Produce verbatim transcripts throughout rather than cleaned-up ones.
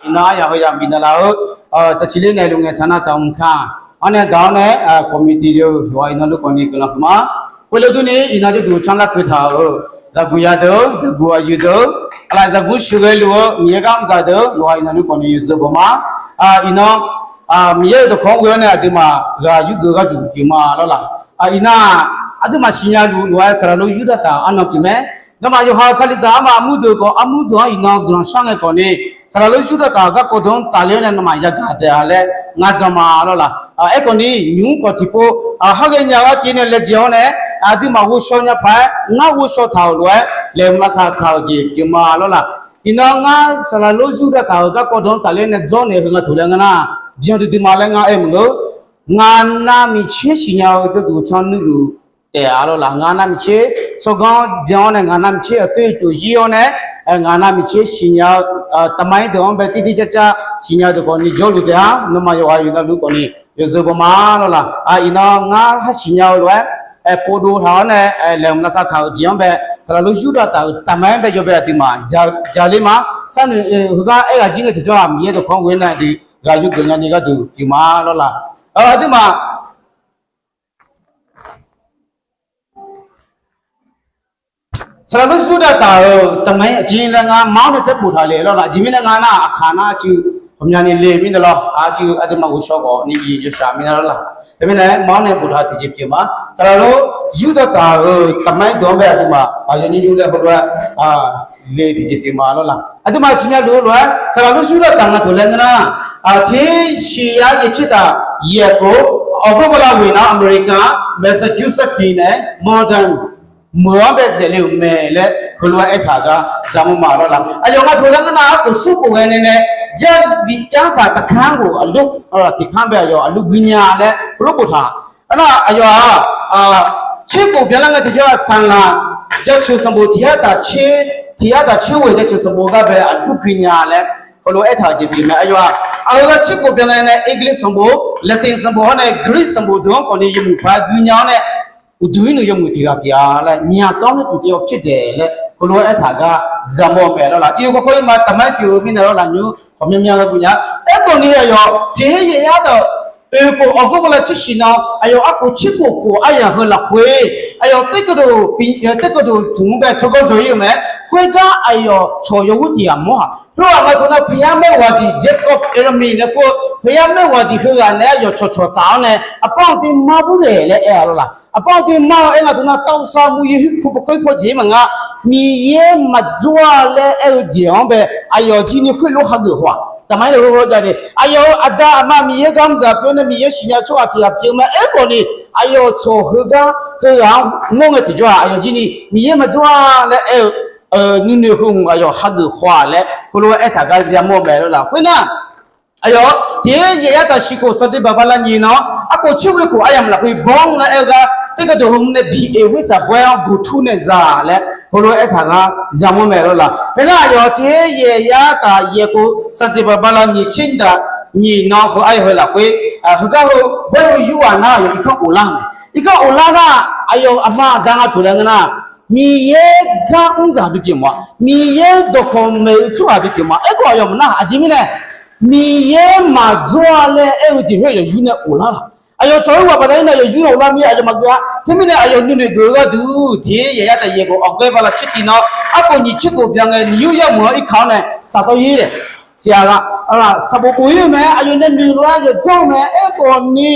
Iqnan aryaq heu yamq bifnaeq laf-eu, taqciq ler naeq luf ngae taq nar taq mq ka. Arnae daq-awr nae, committee deuq yawqha iqnan luf khawf ni guiqlanq huiqma. Khoerlof durni iqnan jawrduq canr larkeuv taq-euq zaqguq ya deuq, zaqguq aqyuif deuq, aqlaf zaqguq sheuqghae luf-eu Miqyaer gar mr dzaq deuq yawqha iqnan luf khawf ni yawzeu baw ma. Iqnan Miqyaer-euq dawqkawq-anr ghoe-awr nae aqduimaf ghaq yurgeuf gharduq pyeuf ma lawr laq. Iqnan aqduimaf siqnya luf lof-aer saqlaq lof yurdawr taf arnan pyeuf mae. Nawmaf yawqha-eu Kalizaq armaf armur deuq khawf, armur deuq-anr iqnan guiqlanq shar ngae khawf ni, saqlaq lof yurdawr taf-euq garkawv deuq-anr tafler-awr nae nawmaf yagaq taef-a laer ngar jan ma lawr laq. Aerkhawf ni nymq-mr khawf tiqpov, haghae nya-eu artiv nae laejae-awr nae, aqduimaf ghovshaw nya paq-aer ngar ghovshaw taq-euq lof-aer laeqhmq lavsav taq-euq jeq pyeuf ma lawr laq. Iqnan ngar saqlaq lof yurdawr taf-euq garkawv deuq-anr tafler nae dzawrnaeq-eu heu nga toq laer ngar nar byan duidui ma laer ngar aer meuq-eu. Ngaq nav miqtser siqnya-eu jawrduq canr nuirluf taef-a lawr laq. Ngaq nav miqtser tsawrganr byan-awr nae, ngaq nav miqtser aqtoer cof zir-awr nae, ngaq nav miqtser siqnya-eu taqmaer deuq-anr bae tirtir car car siqnya-eu deuq khawf ni jawrluf taef-a. Nawmaf yawqghaq yawqnan luf khawf ni yawzeu baw ma lawr laq. Iqnan ngar har siqnya-eu lof-aer povdov taq-awr nae laeqhmq lavsav taq-euq jeq-anr bae saqlaq lof yurdawr taf-euq taqmaer bae yawbae aqduimaf jaqler ma. Sharnoeq heugar aerghaq jir ngae tiqjawr-aq, Miqyaer dawqkawq-anr ghoe-awr nae aqdui ghaq yurgeuf ngae ni gharduq pyeuf ma lawr laq. Aqduimaf saqlaq lof yurdawr taf-euq taqmaer aqjeq laer ngar mar-awr nae taef boftaq le lawr laq. Aqjeq mirnae ngar nar aqkaq nar arcuiv ghawqmyani le mirnae lawr, arcuiv aqduimaf ghovshaw khawf ni yawshaq mirnae lawr laq. Teumirnae mar-awr nae boftaq tiqjeq pyeuf ma. Saqlaq lof yurdawr taf-euq taqmaer deuq-anr bae aqduimaf aqyawf nymr nymr laer heulof-aer le tiqjeq pyeuf ma lawr laq. Aqduimaf siqnya luf-eu lof-aer saqlaq lof yurdawr taf nga toq laer ngar nar, aqter shiq yar yaeq tser taf yaeq khof, awqgawr bala ghoeq nar America Massachusetts bi nae Malden meuq-anr bae daefle-euq mae laer heulof-aer aertaq gar yamawr ma lawr laq. Aqyawf nga toq laer ngar nar arkof smrkhof ghae nae nae, jarvif carsaq taqkanr ghof aqlof tiqkanr bae aqyawf aqlof guinya laer heulof boftaq. Arnar aqyawf-aq, tserkhof byanlar ngae tiqjawr-aq, saqlaq jaceuq sanqbof tiq yar taf tser, tiq yar taf tser ghoeq jaceuq sanqbof gar bae aqlof guinya laer heulof aertaq-euq jeq pyeuf mae. Aqyawf-aq, aqgeu gar tserkhof byanlar nae English sanqbof, Latin sanqbof hawr nae Greek sanqbof deuq-anr khawf ni yawmuiq paq-aer guinya-awr nae, uqduq irnuq yawmuiq tiq ghaq pyeuf-a laer, nyiq ghaq kar-awr nae tuq tiq ghaq caer daeq laer heulof-aer aertaq gar yamawr-eu mae lawr laq. Tiq ghaq kawr kawr ir ma taqmaer pyeuf-eu mirnae lawr laq nymr khawf myanmyan gharduq nya. Aerkhawf ni aqyawf tiq her yaeq yar dawq oeq khof awqgawr bala tser shiq nan aqyawf arkhof tserkhof khof aryamq heu lafkhoer aqyawf teukeuv deuq, teukeuv deuq tmq-anr bae tsawrganr dzaw ir-eu mae. Khoergar aqyawf cawq yawghoer tiq ghaq mawr-aq, khoerghaq nga teu nar paqyar maerghaq diq Jacob Ellerman nae kur-eu paqyar maerghaq diq heughaq naeq-aer aqyawf cawqcawq taf-awr nae aqpar-anr tiv mar bur daeq laer aer-a lawr laq. Aqpar-anr tiv mar-eu aer nga teu nar tavsav muv yaer hoer kur paw kawr paw jeq-ir maqngeur, Miqyaer maqjawr-a laer aer-eu jeq-anr bae aqyawf jir ni khoerlof hageuf haw-aq. Taqmaer-aer dawq heulof-aer jav ni aqyawf-euq aqda aqma Miqyaer gar mr dzaq pyeuf-awr nae Miqyaer siqnya tsawrhaq tiq ghaq pyeuf-eu mae. Aerkhawf ni aqyawf cawq heugar heughaq-anr mawr ngae tiqjawr-aq, aqyawf jir ni Miqyaer maqjawr-a laer aer-eu nuinoeq heu hmq aqyawf hageuf haw-aq laer heulof-aer aertaq gar yamawr-eu mae lawr laq. Khoernar, aqyawf tiq her yaeq yar taf shiq khof Sanqtiq baqbala nyiq nan-anr arkhof tser ghoe khof aryamq lafkhoer banr laer aer-eu gar teukeuv deuq heu nae biq eq ghoer saq bawr-aer-anr buq tur nae zaq laer heulof-aer aertaq gar yamawr mae lawr laq. Khoernar aqyawf tiq her yaeq yar taf yaeq khof Sanqtiq baqbala nyiq tser daq nyiq nan heu aryamq heu lafkhoer heugar heu bawr-eu yur-aq nar aqyawf irkanr of lar mae. Irkanr of lar nar aqyawf aqma aqda nga toq laer ngeur nar Miqyaer gar mr dzaq bipyeuf ma, Miqyaer dawqkawq maeq-eu tsawrhaq bipyeuf ma. Aerkhawf aqyawf maqnar aqjeq mirnae Miqyaer maqjawr-a laer aer-eu jeq khoer aqyawf yur nae of lar laq. Aqyawf cawq-eu ghaq baqda-ir nae aqyawf yur nae of lar mir aqyawf maqgeuf-a. Teumirnae aqyawf nuinoeq geuf-eu gharduq tiq her yaeq yar taf yaeq khof awqgawr bala tser tiq nan arkhof nyiq tser khof byan ngae nyiq yur yar meuq-anr irkaq-awr nae saqdawr-ir daef siq-a ghaq, sanqbof bof-ir-eu mae. Aqyawf nae noeq lof-aer yawqjanr-eu mae. Aerkhawf ni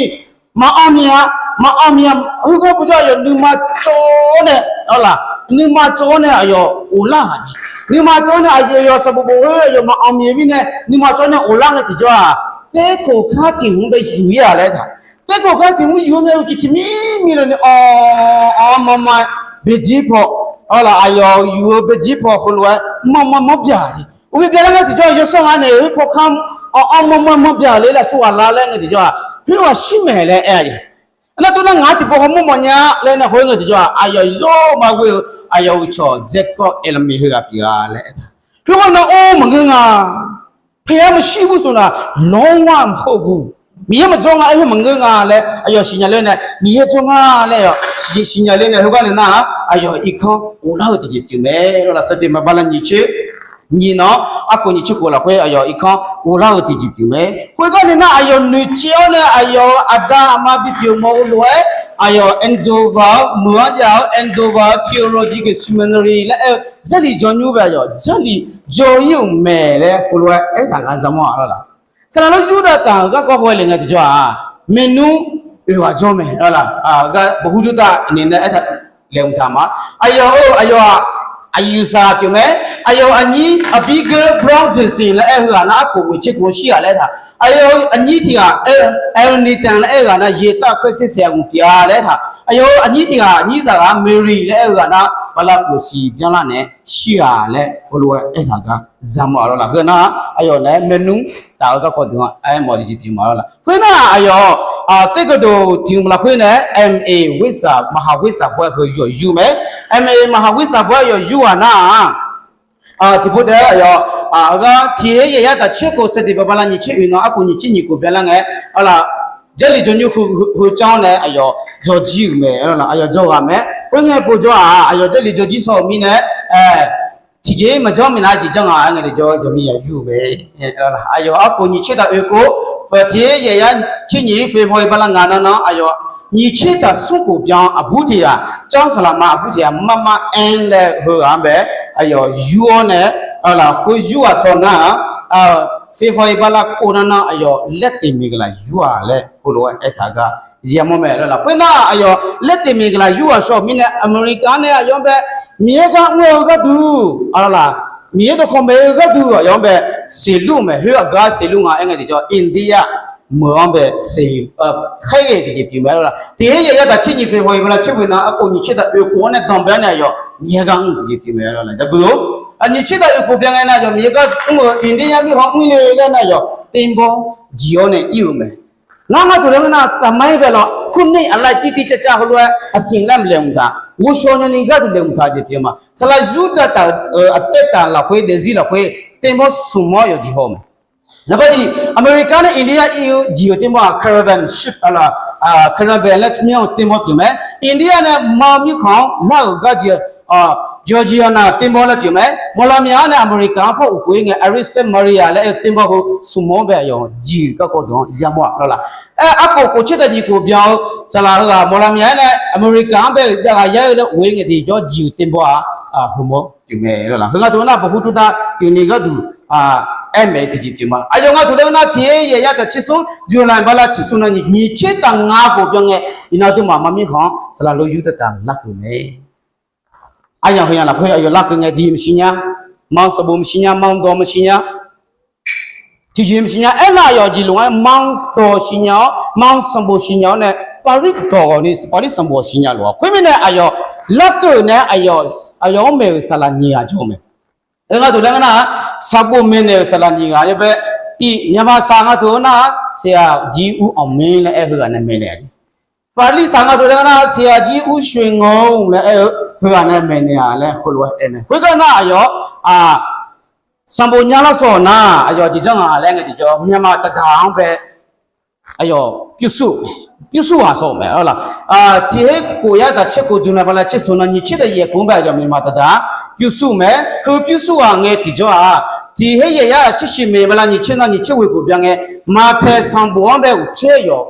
maqanr mya, maqanr mya. Khoergar bujawr aqyawf nuima tsov-awr nae, laq, nuima tsov-awr nae aqyawf of lar-aq jeq. Nuima tsov-awr nae aqyawf sanqbof bof-eu aqyawf maqanr mya mirnae nuima tsov-awr nae of lar ngae tiqjawr-aq, terkhof kar tiq hmq bae yuq-ir-aq laer taq. Terkhof kar tiq hmq yuq-eu nae uqcif tiq mir mir lof ni awq, awq, manrma baejir paw, laq, aqyawf yuq-eu baejir paw heulof-aer manrma manr byaq jeq. Uqbi byalar ngae tiqjawr yawsanr ghaq naeq-eu paw kar, awq, manrma manr byaq le laer sawr ghaq lar laer ngae tiqjawr-aq, khoerghaq shir maeq laer aer-a jeq. Nar tov nar ngaq-anr tiqpov hawmawr mawfnya laer nae haw-aer ngae tiqjawr-aq, aqyawf yawr ma ghoe-eu aqyawf-euq cawq Jacob Ellerman heughaq pyeuf-a laer aer-a. Khoerghaq nar or maqngeur nga. Paqya maqshir gursoq naq lawr-anr maqkhawf gu. Miqyaer maqjawr nga aer khoer maqngeur nga laer aqyawf siqnya ler nae Miqyaer jawr nga laer aqyawf siqnya ler nae heugar nae nar-aq aqyawf irkanr of lar-eu tiqjeq pyeuf mae lawr laq. Sanqtiq baqbala nyiq tser nyiq nan-anr arkhof nyiq tser khof lafkhoer aqyawf irkanr ghoflar-eu tiqjeq pyeuf mae. Khoergar nae nar aqyawf noeqtsaev-awr nae aqyawf-euq aqda aqma bipyeuf mawf-eu lof-aer aqyawf Andover-anr meuq-anr jav-awr Andover Theological Seminary laer aer-eu Jarlif jawr nymr bae aqyawf Jarlif jawr-ir-euq mae laer heulof-aer aertaq gar za mawr-a lawr laq. Saqlaq lor yurdav taq-euq garkawv haw-aer le ngae tiqjawr-aq, maernmr oeq ghaq jawr mae lawr laq. Gar bawqhur jurdav ni nae aertaq laeqhmq taq ma. Aqyawf-euq aqyawf-aq, aqyuif saqlaq pyeuf mae. Aqyawf aqnyir Abigail Brown Johnson laer aer-eu ghaq nar arkhof ghoeq tser khof shir ghaq laer taq. Aqyawf aqnyir tiq ghaq Elnathan laer aer-eu ghaq nar yaeqtaq khoer ser saeq aqgmq pyeuf-a laer taq. Aqyawf aqnyir tiq ghaq nyir zaqghaq Mary laer aer-eu ghaq nar bala khof siq byanlar naeq-aer shir ghaq laer heulof-aer aertaq gar za mawr-a lawr laq. Heu nar aqyawf naeq-aer maernmr taf-eu garkawv deuq-anr aermawf tiqjeq pyeuf ma lawr laq. Khoernar aqyawf, teukeuv deuq tiq hmq lafkhoer nae-aer M A วิชา มหาวิชา bawr-aer heu yawq yur mae. M A มหาวิชา bawr-aer yawq yur ghaq nar-aq, tiqpov taef-aer aqyawf, heugar tiq her yaeq yar taf tser khof saevdzeq baqbala nyiq tser oeq nan arkhof nyiq tser nyiq khof byanlar ngae, lawr laq, Jarlif jawr nymr heu, heu car-anr nae aqyawf jawr jir-euq mae lawr laq. Aqyawf jawr ghaq mae. Khoerngae povjawr-aq, aqyawf Jarlif jawr jir sawr-euq mirnae, tiqjeq maqjanr minav jeq janr nga aer ngae tiqjawr yawqmir yaq yur-eu mae. Aqyawf arkhof nyiq tser taf oeq khof, tiq her yaeq yar tser nyiq February bala ngaq nan nan aqyawf nyiq tser taf smr khof byan aqbur tiq ghaq, janr saqlaqma aqbur tiq ghaq marmar aer laer heughaq-anr bae aqyawf yur-awr nae, lawr laq, khoer yur ghaq shaw nar-aq, February bala khof nan nan aqyawf laer teq miq gaqlaq yur-aq laer heulof-aer aertaq gar yamawr mae lawr laq. Khoernar aqyawf laer teq miq gaqlaq yur ghaq shaw-euq mirnae America-anr nae aqyawf-anr bae Miqyaer gar mr-eu gharduq, lawr laq, Miqyaer dawqkawq maeq-eu gharduq aqyawf-anr bae seqlur-euq mae. Khoer aqgar seqlur nga aer ngae tiqjawr India meuq-anr bae seq, khaerghae tiqjeq pyeuf mae lawr laq. Tiq her yaeq yar taf tser nyiq February bala tser khof nan arkhof nyiq tser taf oeq khof-anr nae danqbae-awr nae aqyawf Miqyaer gar mr tiqjeq pyeuf mae lawr laq. Jaqguq-or, nyiq tser taf oeq khof byan ngae nar aqyawf Miqyaer gar mr-euq India mirkhanq mr le laer nar aqyawf terbawr jiq-awr nae ir-euq mae. Ngar ngar taq laer ngeur nar taqma-ir bae lawr, คุณเนธ aqlai tirtir carcar heulof-aer aqsiq laer laeqhmq taq, ghovshaw nyani gharduq laeqhmq taq jeq pyeuf ma. Saqlaq yurdav taf-euq aqtaeq taf lafkhoer daefzir lafkhoer terbawr smq-awr yawqjeq haw mae. Lafkhoer tiq, America nae India ir-eu jeq-euq terbawr-aq caravan ship, caravan laer myanr-eu terbawr pyeuf mae. India nae ma mirkhanq-anr lar-euq garjeq, Georgiana terbawr laer pyeuf mae. Mawqlamya-anr nae America-anr par uqkhof-ir ngae Ariston Maria laer aer-eu terbawr heu smq-anr bae aqyawf jeq-euq garkawv deuq-anr yamawr-aq lawr laq. Aer, arkhof khof tser taf nyiq khof byan-eu saqlaq heughaq mawqlamya-aer nae America-anr bae-euq jav ghaq yar-eu laer of-ir ngae tiqjawr jeq-euq terbawr-aq, heumawr pyeuf mae lawr laq. Heu nga taq-eu nar bawqhur tawrda pyeufni gharduq aer maeq-eu tiqjeq pyeuf ma. Aqyawf nga taq laer ngeur nar tiq her yaeq yar taf tser smr July bala tser smr nan nyiq tser taf ngaq khof byan ngae, iqnan aqduimaf ma mirkhanq-anr saqlaq lor yurdav taf larkeuv mae. Aryamq heuya lafkhoer aqyawf larkeuv ngae, tiqjeq maqsiq nya, ma sanqbof maqsiq nya, ma dawq maqsiq nya. Tiqjeq maqsiq nya aernar aqyawf jeqluf-anr ma dawq siqnya-awr, ma sanqbof siqnya-awr nae, paqlir dawq ni paqlir sanqbof siqnya lof-a. Khoermirnae aqyawf larkeuv nae aqyawf, aqyawf-anr maeq-euq saqlaq nyiq ghaq jawr-eu mae. Heu nga taq laer ngeur nar-aq, sanqbof maeqnaeq-euq saqlaq nyiq ghaq yawbae, tiq, မြန်မာစာ nga taq-eu nar-aq, ဆရာကြီးဦးအောင်မင်း laer aer-eu heughaq nae maeqnaeq-a. Paqlir saq nga taq laer ngeur nar-aq, ဆရာကြီးဦးရွှေငုံ laer aer-eu heughaq nae maeqnaeq-a laer heulof-aer aer mae. Khoergar nar aqyawf-anr sanqbof nya lar sawq nar aqyawf jeq janr nga laer ngae tiqjawr မြန်မာစာ taqdaq-anr bae aqyawf pyurshuv, pyurshuv ghaq sawq-eu mae lawr laq. Tiq her khof yar taf tser khof July bala tser smq nan nyiq tser taf yaeq khof-anr bae aqyawf မြန်မာစာ taqdaq-anr pyurshuv mae. Heu pyurshuv ghaq ngae tiqjawr-aq, tiq her yaeq yar taf tser shiq maeq bala nyiq tser nan nyiq tser ghoeq khof byan ngae, Maqtaeq sanqbof-anr bae uqter yawf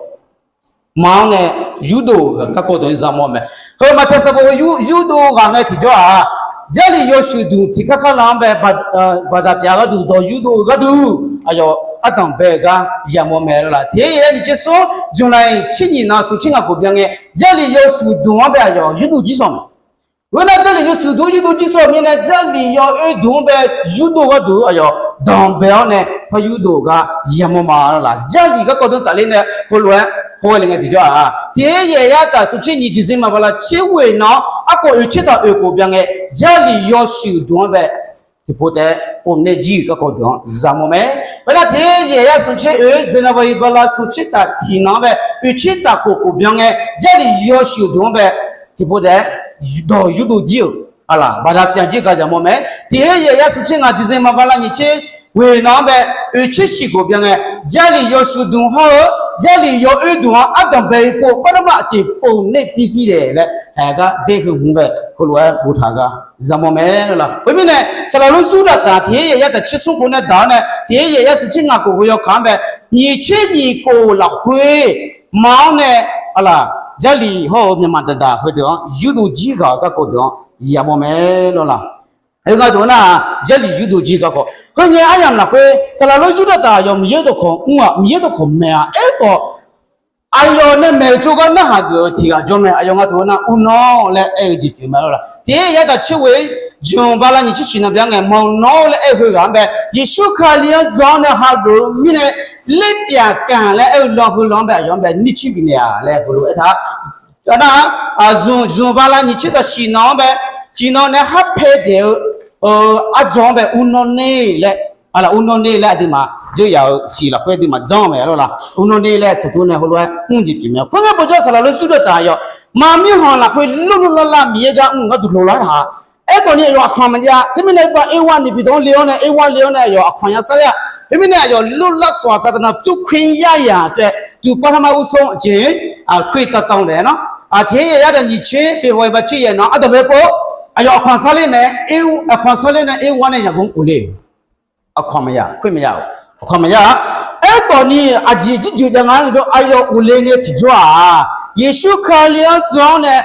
ma-anr nae yurdov-euq garkawv deuq-anr za mawr mae. Heu Maqtaeq sanqbof-eu yurdov ghaq ngae tiqjawr-aq, Jarlif yawshuif duq tiqkar kar lar-anr bae baqdaq pyaf gharduq dawq yurdov-eu gharduq aqyawf ardanq bae-eu gar yamawr mae lawr laq. Tiq her yaeq yar nyiq tser smr July tser nyiq nan smq tser ngaq khof byan ngae, Jarlif yawshuif duq-anr bae aqyawf yurdov jir sawq mae. Khoernar Jarlif yawshuif duq-anr yurdov jir sawq-eu mirnae, Jarlif yawoer duq-anr bae yurdov gharduq aqyawf danqbae-awr nae par yurdov-eu gar yamawr ma lawr laq. Jarlif garkawv deuq tafler nae heulof-aer hawghae le ngae tiqjawr-aq, tiq her yaeq yar taf smq tser nyiq December bala tser ghoeq nan-anr arkhof oeq tser taf oeq khof byan ngae, Jarlif yawshuif duq-anr bae tiqpov taef-aer povnaeq jir-euq garkawv deuq-anr za mawr mae. Khoernar tiq her yaeq yar smq tser oeq January bala smq tser taf tiq nan-anr bae oeq tser taf khof khof byan ngae, Jarlif yawshuif duq-anr bae tiqpov taef-aer dawq yurdov jir-euq aqlaf baqdaq pyaf jir gar yamawr mae. Tiq her yaeq yar smq tser ngaq December bala nyiq tser ghoeq nan-anr bae oeq tser shiq khof byan ngae, Jarlif yawshuif duq hawr-eu Jarlif yawoer duq-anr ardanq bae-eu pov parlarma aqjeq povnaeq pi shir daeq laer aer gar der heu hmq bae heulof-aer boftaq gar yamawr mae lawr la. Khoermirnae, saqlaq lor Yurdav taq tiq her yaeq yar taq tser smr khof nae daq-awr nae, tiq her yaeq yar smq tser ngaq khof heu yawkaq-anr bae, nyiq tser nyiq khof lafkhoer ma-awr nae, aqlaf, Jarlif hawr-eu Myanmar daqdaq heudeuq-anr yurdov jir ghaq-eu garkawv deuq-anr yamawr mae lawr la. Oe, ngar deuq nar-aq, Jarlif yurdov jir garkawv. Khoerngae aryamq lafkhoer saqlaq lor Yurdav taq aqyawf Miqyaer dawqkawq mr-aq, Miqyaer dawqkawq maeq-aq, aerkhawf aqyawf nae maeq-eu tsawrganr narhaq geuf-eu tiq ghaq jawr mae. Aqyawf ngar deuq nar, Uvnawr laer aer-eu jeq pyeuf mae lawr la. Tiq her yaeq yar taq tser ghoe-ir, jmq bala nyiq tser shiq nan bya ngae, Maqnawr laer aer-eu heughaq-anr bae, Yeqsur Kali-anr jan-awr nae hageuf-eu mirnae, lerpyaf kaq laer aer-eu lan heu lan-anr bae, aqyawf-anr bae nircir bifnaeq-a laer heulof aertaq-a. Nar-aq, zmq zmq bala nyiq tser taq shiq nan-anr bae, tiqnan nae harpae dzaeq-eu arjan-anr bae Uvnawr ne laer, aqlaf, Uvnawr ne laer aqduimaf dzeur yaf-euq siq lafkhoer aqduimaf janr-eu mae lawr la. Uvnawr ne laer tsawqtur nae heulof-aer mr jeq pyeuf mae. Khoerngae bawjawr saqlaq lor Yurdav taq aqyawf maqmyawr khanq lafkhoer lorlor larlar Miqyaer gar mr-eu gharduq lolar taq-a. Aerkhawf ni aqyawf aqkaq maqjav-a. Teumirnae ba erwar ni bidawq-anr le-awr nae erwar le-awr nae aqyawf aqkaq ya sar-aer-aq. Khoermirnae aqyawf lorlar sawq-aq taqtaq na pyur khoer yar yaq tae, tuqpav taqma ursar jeq-anr khoer tavtav daef nar, tiq her yaeq yar taq nyiq tser feqhawq-iq ba tser yaeq nan ardanqbae pov, aqyawf aqkaq sarler mae. Aqkaq sarler nae erwar nae yaqgor ghofle-euq aqkaq maqya, khoer maqya, aqkaq maqya-a. Aerkhawf ni aqjeq jirjeuq jav nga-anr aqyawf ghofle ngae tiqjawr-aq, Yeqsur Kali-anr jan-awr nae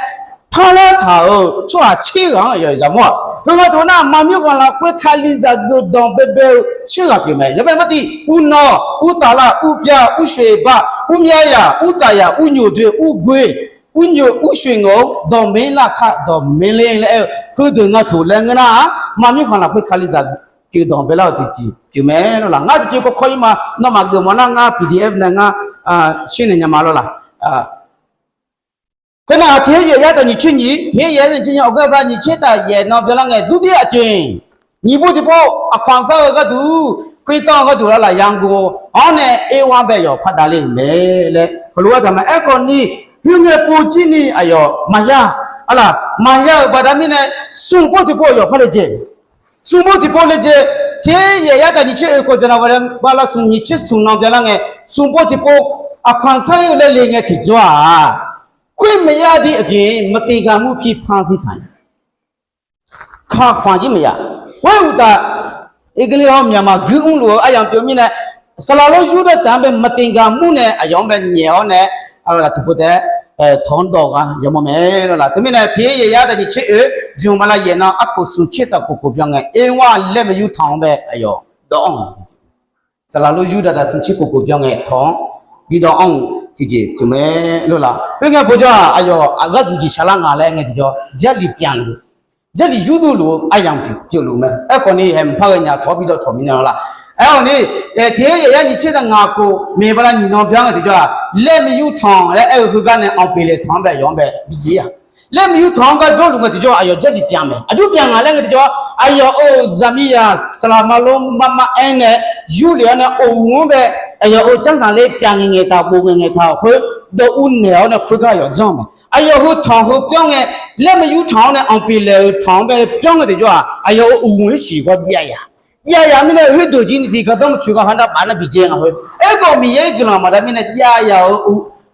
parlar taq-euq tsawrhaq tser ghaq-anr aqyawf yamawr-aq. Khoerngae taq nar-aq, maqmyawr khanq lafkhoer Kalizaq geufdanq baebae-eu tser ghaq pyeuf mae. Yawbae martiv, Uvnawr, Uvtaflar, Uvbya, Urshoeq ba, Uvmyav yaq, Urtaf yaq, Urnyoq doe, Urgoe, Urnyoq, Urshoeq ngawq-eu dawqmaeq lar kar dawqmaeq le laer aer-eu heudeuq nga toq laer ngeur nar-aq, maqmyawr khanq lafkhoer Kalizaq geufdanq baelar-euq tiqjeq pyeuf mae lawr la. Ngar tiqjeq kawrkawr-ir ma. Nawmaf geufmawf nar ngar P D F nae ngar shir naeq nya ma lawr la. Khoernar-aq, tiq her yaeq yar taq nyiq tser nyiq, tiq her yaeq yar taq nyiq tser nyiq, awqgar ba nyiq tser taq yaeq nan byanlar ngae durdir aqjeq nyiq bov tiqpov aqkaq sar-eu gharduq, khoertanr-eu gharduq lar laf yangov-awr nae erwar bae yawf pardav le-euq mae laer heulof-aer taq mae. Aerkhawf ni, khoerngae pov jir ni aqyawf maqya, aqlaf, maqya-euq baqda mirnae, smq bov tiqpov aqyawf par le jeq, smq bov tiqpov le jeq, tiq her yaeq yar taq nyiq tser oeq kawq jaqnaq bala smq nyiq tser smq nan byanlar ngae, smq bov tiqpov aqkaq sar-eu laer le ngae tiqjawr-aq, khoer maqya bi aqjeq maqteq gaq mur pi pan zir taq-a. Kaqkaq jir maqya. Khoer uqtaf, English hawr Myanmar guir mrluf-eu aryamq pyeuf mirnae, saqlaq lor Yurdav taq-anr bae maqteq gaq mur nae aqyawf-anr bae nyaef-awr nae, aqlaf tiqpov taef-aer tawq-anr dawq gar yamawr mae lawr la. Teumirnae tiq her yaeq yar taq nyiq tser oeq, jmq bala yaeq nan arkhof smq tser taq khof khof byan ngae, erwar laer maqyur tanq-anr bae aqyawf dawv-anr Saqlaq lor Yurdav taq smq tser khof khof byan ngae tawq-anr bidawv-anr-euq tiqjeq pyeuf mae lawr la. Khoerngae bawjawr-aq, aqyawf aqgharduq jeq shaqlar nga laer ngae tiqjawr, Jarlif pyeuf luf, Jarlif yurdov luf-eu aryamq pyeuf luf mae. Aerkhawf ni, haeq mqpar ghae nya tawq-awr bidawv tawq mirnae lawr la. Aerkhawf ni, tiq her yaeq yar nyiq tser taq ngaq khof, maeq bala nyiq nan byan ngae tiqjawr-aq, laer maqyur tanq laer aer-eu heugar nae anq pyeuf laeq tanq-anr bae aqyawf-anr bae bijir-a. Laer maqyur tanq-anr gar jawrluf ngae tiqjawr, aqyawf Jarlif pyeuf mae. Aqjox pyeuf nga laer ngae tiqjawr, aqyawf-euq zaqmiqzaq saqlaq ma lor mar mar aer nae yurlef-awr nae oqguq-anr bae, aqyawf-euq janrzaq ler pyeuf ngaeq ngaeq taq bof ngaeq ngaeq taq khoer dawv ur naeq-awr nae khoergar aqyawf janr mae. Aqyawf heu tanq heu byanr ngae, laer maqyur tanq-awr nae anq pyeuf laeq-euq tanq-anr bae byanr ngae tiqjawr-aq, aqyawf-euq uqghoq-anr shif gar jav ya. Jav ya mirnae khoerdeuq jir ni tiq gardanr maqtsoeq gar haqnar baf nar bijir nga khoer. Aerkhawf Miqyaer-euq guiqlanq baqda mirnae jav ya-euq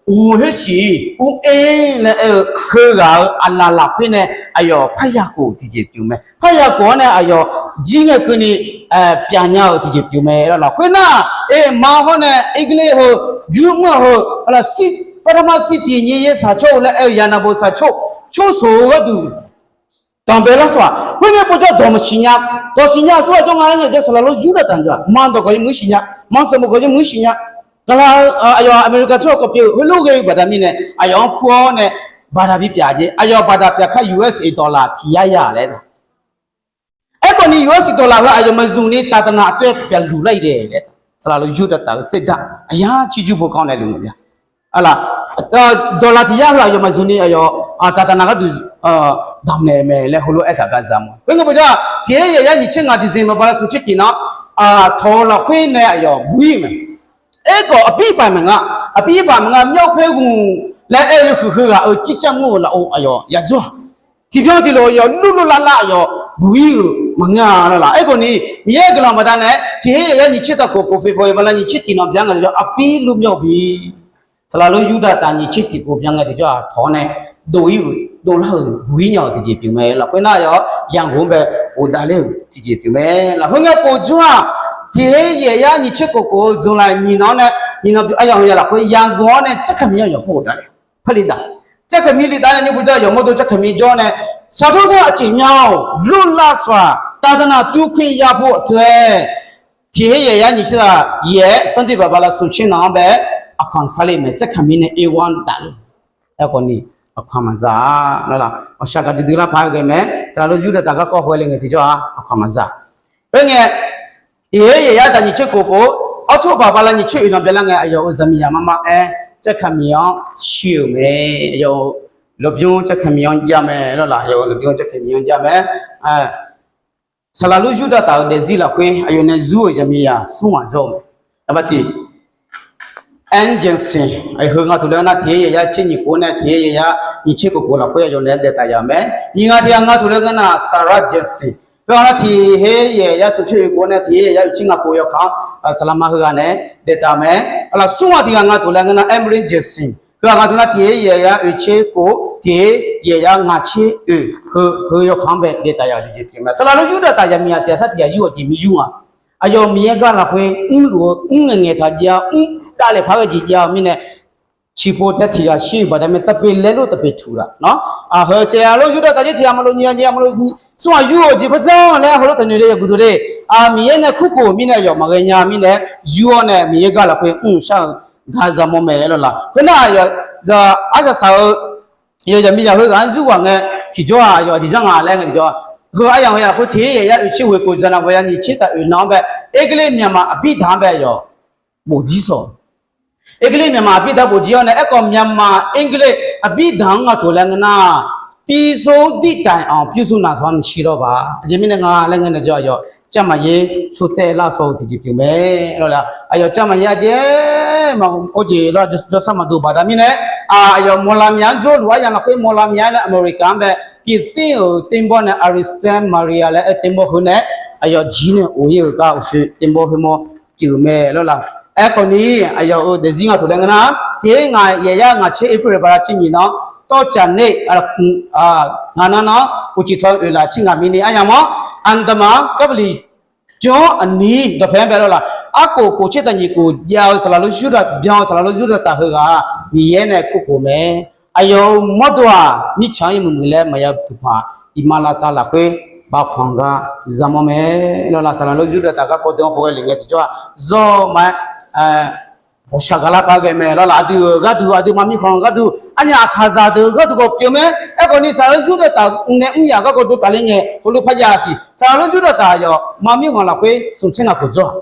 uqghoq-anr shif ur-ir laer aer-eu heughaq-euq aqlaf lafkhoer nae aqyawf parya khof tiqjeq pyeuf mae. Parya khof-anr nae aqyawf jir ngae keuvni pyeuf nya-euq tiqjeq pyeuf mae lawr la. Khoernar, eqma hawr nae English heu, guirmr heu, aqlaf sir, partamar sir pyeuf nyiq yaer saqcawr-eu laer aer-eu yanabo saqcawr, cawrsoq-eu gharduq danqbae lar sawq-aq, khoerngae bawjawr dawq maqsiq nya. Dawq siqnya aqsur ghaq jawr nga laer ngae tiqjawr, saqlaq lor Yurdav taq-anr jawr-aq, ma dawq gawq yawmuiq-anr siqnya, ma sanqbof gawq yawmuiq-anr siqnya. Gaqlaq-eu aqyawf America tsawrhaq kawv pyeuf-eu heulof ghae-eu baqda mirnae aqyawf-anr kur-awr nae baqda bipyeuf jeq, aqyawf baqda pyeuf kar U S A dollar tiq yar ya laer. Aerkhawf ni U S A dollar heu aqyawf maqzmq ni taqtaqnaq aqtoer pyeuf luf lar-iq dae laer, saqlaq lor Yurdav taq-eu saerdaq aqyar cirjur bo kanr nae luf maqbya. Aqlaf, dollar tiq yar heu aqyawf maqzmq ni aqyawf taqtaqnaq gharduq damqnaeq mae laer heulof-aer taq gar za mawr. Khoerngae bawjawr-aq, tiq her yaeq yar nyiq tser ngaq December bala smq tser tiq nan tawq-eu lafkhoer nae aqyawf buq-ir-euq mae. Aerkhawf aqpir baq maqnga, aqpir baq maqnga, myawr khoer ghaq laer aer-eu yawhuiq heughaq-euq circar mur-euq lafov aqyawf yadzawr-aq, tiqbyan tiqlof aqyawf lurlur larlar aqyawf buq-ir-euq maqngeur-a lawr la. Aerkhawf ni, Miqyaer-euq guiqlanq baqdanae tiq her yaeq yar nyiq tser taq khof khof feqfoq-iq bala nyiq tser tiq nan byan ngae tiqjawr aqpir lur myawr bi. Saqlaq lor Yurdav taq nyiq tser tiq khof byan ngae tiqjawr-aq tawq-awr nae dov-ir-euq dovlar-euq buq-ir nya-euq tiqjeq pyeuf mae. Lafkhoer nar yawq-awr Yangon-anr bae ghofdav ler-euq tiqjeq pyeuf mae. Lafkhoer ngae povjawr-aq, tiqher yaef yar nyiq tser khof khof-eu dzmqlaq nyiq nanq-anr nae nyiq nanq pyeuf aryamq ya lafkhoer Yangon-anr nae Jarkhaqmiq-anr yawq ghofdav le, par li daq. Jarkhaqmiq li daq nae nymr puq jawr yawq mawrdo Jarkhaqmiq jawr nae, saqdawr tar aqjeq nya-awr lurlav sawq-aq, taqdanav pyur khoer ya pov-eu teu-aer, tiqher yaef yar nyiq tser-aq yaef-aer sanrdir baq bala smq tser nanq-anr bae-aer aqkaq sar le mae. Jarkhaqmiq nae Ewa-anr daq le. Aerkhawf ni aqkaq maqza-a lawrlaq, aqshaq gaqdui dui lar paq-aer ghae mae. Saqlaq lof yurdav taq garkawv haw-aer le ngae tiqjawr-aq aqkaq maqza. Khoerngae, tiqher yaef yar taq nyiq tser khof khof, awrtorbaq bala nyiq tser oeq nanq byalanr ngae, aqyawf-euq zaqmiqzaq marmar-aer Jarkhaqmiq-anr shir-euq mae. Aqyawf-euq lafbymr Jarkhaqmiq-anr jav mae lawrlaq, aqyawf-euq lafbymr Jarkhaqmiq-anr jav mae. Saqlaq lof yurdav taq-euq daefzir lafkhoer aqyawf nae zur-euq zaqmiqzaq smr ghaq jawr-eu mae. Arbar tiq Ann Jensen, heu nga taq laer nar tiqher yaef yar tser nyiq khof nae tiqher yaef yar nyiq tser khof khof lafkhoer aqyawf nae daef taq yaf mae. Nyiq nga tiq ghaq nga taq laer ngeur nar Sarah Jensen, heu nga tiqher yaef yar smq tser oeq khof nae tiqher yaef yar oeq tser ngaq khof yawkaq-anr saqlaq ma heughaq nae daef taq mae. Aqlaf smr nga tiq ghaq nga taq laer ngeur nar Emily Jensen, heu nga taq nar tiqher yaef yar oeq tser khof tiqher yaef yar ngaq tser oeq heu heu yawkaq-anr bae daef taq yaf-euq jeq pyeuf mae. Saqlaq lof yurdav taq zaqmiqzaq tiq ghaq sar tiq ghaq yur-awq jeq mir yur nga. Aqyawf Miqyaer gar lafkhoer mrluf-eu mrngaeq ngaeq taq jav-eu mr davlaeq paq-aer ghae jeq jav-eu mirnae, ciqpov tae tiq ghaq shir-euq baqda mae, taqpyeuf laer lof taqpyeuf tuq laf nawr, heu saqlaq lof yurdav taq jir tiq ghaq maqlof nyiq ghaq nyiq ghaq maqlof smr ghaq yur-euq jeq par janr laer heulof taqnoeq le yawqguq dov le. Miqyaer nae kurkhof mirnae aqyawf maqghae nya mirnae, yur-awr nae Miqyaer gar lafkhoer mr shar-eu gar yamawr mae lawrlaq. Khoernar aqyawf arsaq saq-eu yawqzaq miqzaq heughaq-anr zurghaq ngae, tiqjawr-aq aqyawf aqjeq janr nga laer ngae tiqjawr-aq, heu aryamq ya lafkhoer tiqher yaef yar oeq tser ghoeq khof zaqnaq baqya nyiq tser taf oeq nanq-anr bae, English Myanmar aqbir daq-anr bae aqyawf bof jir sawq. English Myanmar aqbir daq bof jir-awr nae aerkhawf Myanmar English aqbir daq-anr nga taq laer ngeur nar, ပြည်သူ့တိုင်အောင် ပြုစုနိုင်စွမ်း မရှိတော့ပါ. Aqjeq mirnae nga laer ngeur nar jawr aqyawf ကျန်းမာရေး tsov taev lar sawq-eu tiqjeq pyeuf mae lawrlaq. Aqyawf ကျန်းမာရေး aqjeq ma or jeq lar jawrsar maqdov baqda mirnae, aqyawf မော်လမြိုင် jawrluf aryamq lafkhoer မော်လမြိုင် laer America-anr bae ပြင်သစ်-euq သင်္ဘော nae Ariston Maria laer aer သင်္ဘော heu nae aqyawf jir nae of-ir-euq gar uqshoe သင်္ဘော heu mawr pyeuf mae lawrlaq. Aerkhawf ni aqyawf-euq daefzir nga taq laer ngeur nar, tiqher ngaq yaef yar ngaq tser April bala tser nyiq nanr သောကြာနေ့ ngaq nan nanr uqcif taw oeq laf tser ngaq mirni aryamq-anr, อันดามัน ကပ္ပလီ jawr aqnyir dawqpae-anr bae lawrlaq. Arkhof khof tser taf nyiq khof jav-eu saqlaq lof yurdav byan-eu saqlaq lof yurdav taf heughaq-aq Miqyaer nae kurkhof mae. Aqyawf-euq mawrdo-aq mirtsaq-anr yawmuiq muiq laer maqya duq paq, iqmalavshav lafkhoer bafpanq gar yamawr mae lawrlaq. Saqlaq lof yurdav taf garkawv deuq-anr hawghae le ngae tiqjawr-aq zawr ma-aer, ghawqshaq gaqlar par ghae mae lawrlaq. Aqdui-euq gharduq aqduimaf mirkhanq-eu gharduq arnyaf aqkaqzaq deuq-eu gharduq khawf pyeuf mae. Aerkhawf ni saqlaq lof yurdav taf nae mr yaf garkawv deuq tafler ngae heulof par jav siq. Saqlaq lof yurdav taf aqyawf ma mirkhanq lafkhoer smq tser ngaq khof jawr-aq,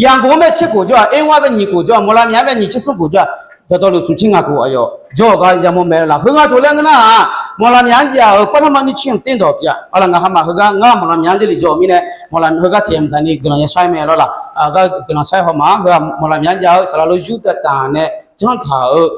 Yangon-anr bae tser khof jawr-aq, Enwa bae nyiq khof jawr-aq, မော်လမြိုင် bae nyiq tser smr khof jawr-aq, dawqtawvluf smq tser ngaq khof aqyawf jawr-eu gar yamawr mae lawrlaq. Heu nga taq laer ngeur nar-aq, မော်လမြိုင် jav-euq ပထမနှစ်ဆင့် သင်တန်း pyeuf-a lawrlaq. Ngaq khar maqheu gar ngar မော်လမြိုင် jav le jawr-eu mirnae, မော်လမြိုင် heugar tiq yamq taq ni guiqlanq yashar mae lawrlaq. Gar guiqlanq shar haw ma-a. Heu-aq မော်လမြိုင် jav-eu saqlaq lof yurdav taf nae janr taq-euq,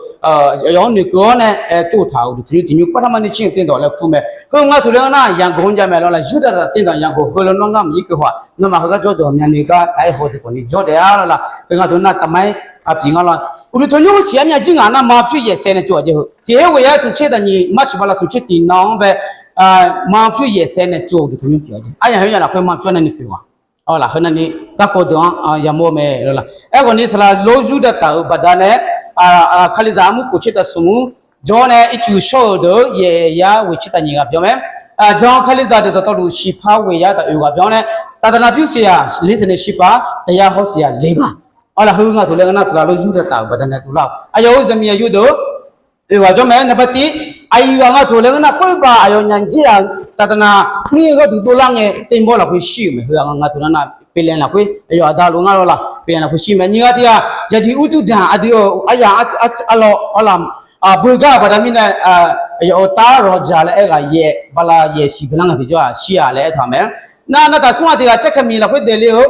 aqyawf-anr noeqkeuv-awr nae aer tsov taq-euq uqduq tanqnymr tiqnymr ပထမနှစ်ဆင့် သင်တန်း laer kur mae. Heu nga taq laer ngeur nar-aq, Yangon-anr jav mae lawrlaq. Yurdav taf သင်တန်း Yangon heu lawnmr ngar maqir keuv haw-aq, nawmaf heugar jawr deuq ghawqmyani gar taf-aer haw deuq khawf ni jawr daef-a lawrlaq. Heu nga taq nar taqmaer aqpiq ngar lawr, uqduq tanqnymr heusiq armyav jir ngaq nar ma pyur yaef saev nae tsov-aq jae heu. Tiq her ghoeq yaer smq tser taf nyiq march bala smq tser tiq nanr-anr bae ma pyur yaef saev nae tsov uqduq tanqnymr pyeuf-a jae. Aryamq heunyaf lafkhoer ma pyur nar ni pyeuf-a. Lawrlaq heu nar ni garkawv deuq-anr yamawr mae lawrlaq. Aerkhawf ni saqlaq lof yurdav taf-euq baqdanae, Kalizaq armur khof tser taf smq mur jawr nae ircuf shawr-euq deuq-eu yaef yar ghoeq tser taf nyiq ghaq byan mae. Jan Kalizaq deuq dawqtawvluf shiqpar ghoeq yar taf oeq ghaq byan nae, taqdanav pyur siq yaq ler saeq nae shiqpar, taqya haw siq yaq ler ba. Lawrlaq heu nga taq laer ngeur nar saqlaq lof yurdav taf-euq baqdanae dovlar-awq. Aqyawf-euq zaqmiq aqyuif deuq oeq ghaq jawr mae. Naqba tiq, aqyuif ghaq nga taq laer ngeur nar khoer baq aqyawf nyanq jir-aq, taqdanav mir-eu gharduq dovlar ngae သင်္ဘော lafkhoer shir-euq mae. Heu nga taq laer nar ပင်လယ် lafkhoer aqyawf aqda lof ngar lawrlaq ပင်လယ် lafkhoer shir mae. Nyiq ghaq tiq ghaq ရာသီဥတုဒဏ် aqdui-euq aryaq arlawr arlawr beugar-eu baqda mirnae, aqyawf-euq tar Roger laer aer ghaq yaef bala yaef siq byanlar ngae tiqjawr-aq shir-aq laer aertaq mae. Nar nar taf smr ghaq tiq ghaq ကြံခမီ lafkhoer daefle-eu